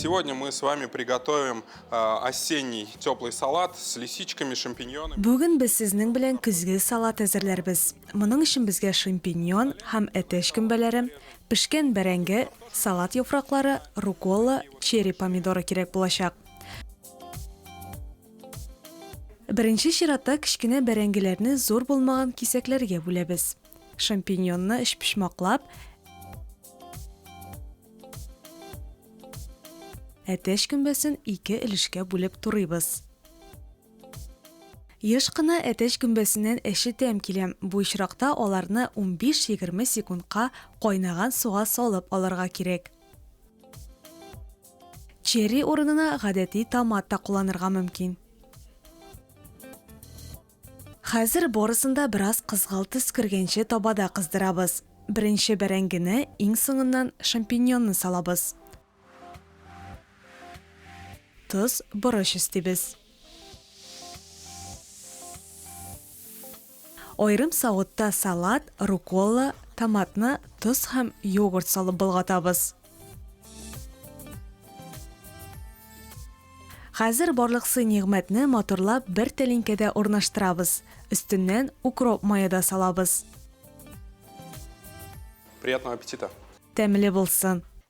Сегодня мы с вами приготовим осенний теплый салат с лисичками, шампиньонами. Бүген без сезнең белән көзге салат әзерләрбез. Моның өчен безгә шампиньон һәм әтәч гөмбәләре, пешкән бәрәңге, салат яфраклары, руккола, черри помидоры кирәк булачак. Беренче чиратта кечкенә бәрәңгеләрне зур булмаган кисәкләргә бүләбез. Шампиньонны өчпочмаклап, әтәч гөмбәсен ике өлешкә бүлеп турыйбыз. Еш кына әтәч гөмбәсеннән әче тәм килә, бу очракта аларны унбиш-егерме секундка кайнаган суга салып алырга кирәк. Черри урынына гадәти томат та кулланырга мөмкин. Хәзер барысын да бераз кызгылт төс кергәнче табада кыздырабыз. Беренче бәрәңгене, иң соңыннан шампиньонны салабыз. Тоз, борыч өстибез. Аерым савытта салат, руккола, томатны тоз һәм йогурт салып болгатабыз. Хәзер барлык сый-нигъмәтне матурлап бер тәлинкәдә урнаштырабыз. Өстеннән укроп мае да салабыз. Приятного аппетита! Тәмле булсын!